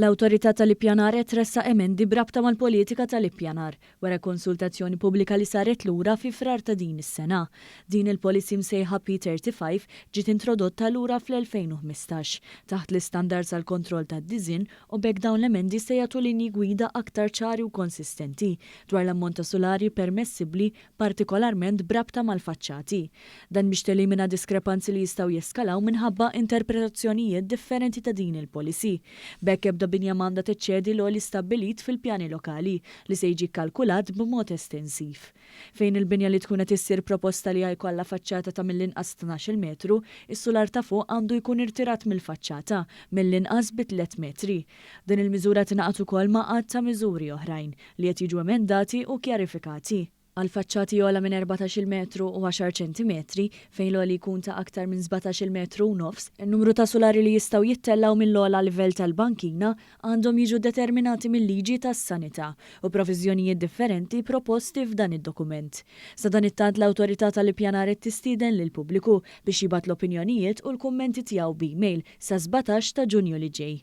L-Awtorità tal-Ippjanar qed tressaq emendi b'rabta mal-politika tal-ippjanar, wara konsultazzjoni pubblika li saret lura fi Frar ta' din is-sena. Din il-policy msejħa P35 ġiet introdotta lura fl-2015 taħt l-istandards għall-kontroll tad-disinn u b'hekk dawn l-emendi se jagħtu linji gwida aktar ċari u konsistenti dwar l-ammont ta' sulari permessibbli partikolarment b'rabta mal-faċċati. Dan biex telimina diskrepanzi li jistgħu jeskalaw minħabba interpretazzjonijiet differenti ta' din il-policy. B'hekk ebda binja m'għandha teċċedi l-għoli stabbilit fil-pjani lokali li se jiġi kkalkulat b'mod estensiv. Fejn il-binja li tkun qed issir proposta li jkollha faċċata ta' mill-inqas 12-il metru, is-sular ta' fuq għandu jkun irtirat mill-faċċata mill-inqas bi tlett metri. Din il-miżura tingħaqad ukoll ma' għadd ta' miżuri oħrajn li qed jiġu emendati u kjarifikati. Għal faċċati ogħla minn 14-il metru u għaxar ċentimetri, fejn l-għoli jkun ta' aktar minn 17-il metru u nofs, in-numru ta' sulari li jistgħu jittellgħu mill-ogħla livell tal-bankina għandhom jiġu determinati mil-liġi tas-sanità u proviżjonijiet differenti proposti f'dan id-dokument. Sadanittant l-Awtorità tal-Ippjanar qed tistieden lill-pubbliku biex jibgħat l-opinjonijiet u l-kummenti tiegħu b'email sa 17 ta' Ġunju li ġej.